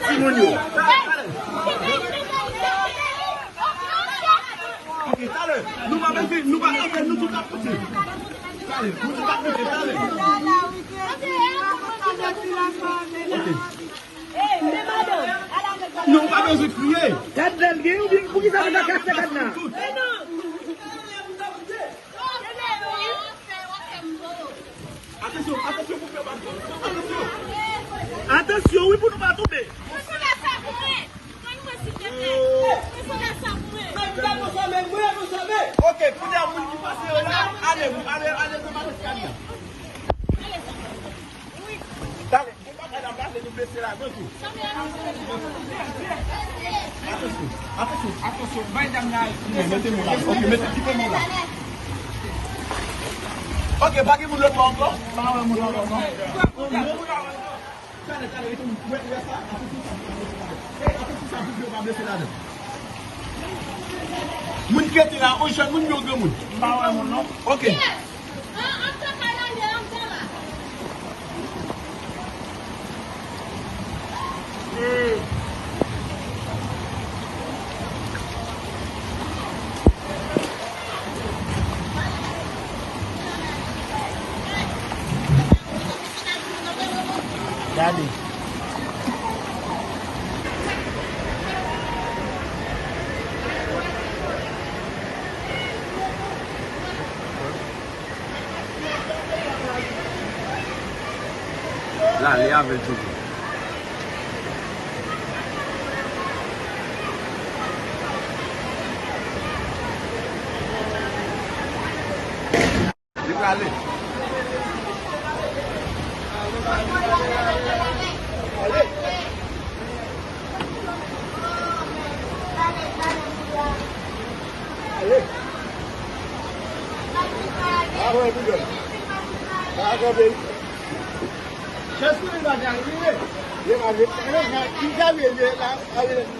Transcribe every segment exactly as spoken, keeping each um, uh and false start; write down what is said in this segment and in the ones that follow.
Timoun yo. Ok, talè. Nou pa bezwen, nou pa bezwen, nou tout ap koute. Talè, nou tout ap koute, talè. Ok. Non, ou pa bezwen kriye. Gad lè l gen, ou byen, poukisa nou pa kase kadna? Atansyon, atansyon pou pè pa tonbe. Atansyon. Atansyon, wi, pou nou pa tonbe. Ok, kounye a moun ki pase yo la, ale, ale, ale nan malis kadna. Talè. Bon bagay la, pase nou blese ladan tou. Atansyon, atansyon, atansyon, bay dam nan. Mete men w la. Ok, mete, kite men w la. Ok, pa gen moun lòt bò ankò? Pa wè moun lòt bò ankò. Talè, talè, rete, wè, wè sa, atansyon sa, atansyon sa, atansyon sa, pou yo pa blese ladan. Moun ki rete la, yon jèn moun, yon granmoun? M pa wè moun, non. Ok. Gade. L ale avè l toujou. Li prale. Ale. Ale. Pa gen pwoblèm. Pa gen pwoblèm. Chans pou li pa gen rive. Li pa gen. Li pa gen.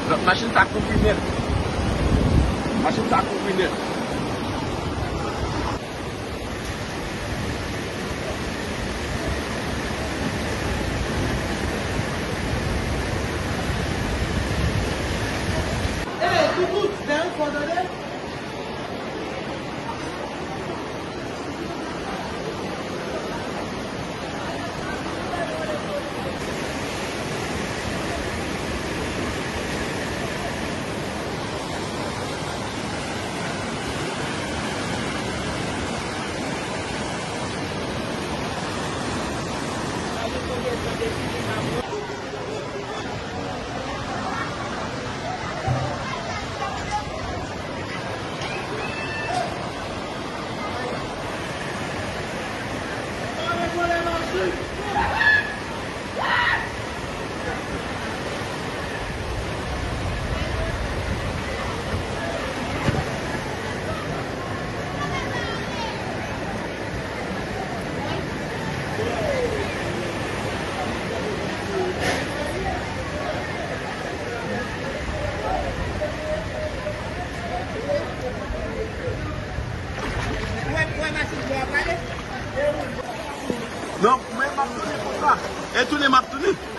Lòt machin sa kouvri nèt. Machin sa kouvri nèt. Non, mwen m ap tounen konsa. E tounen m ap tounen.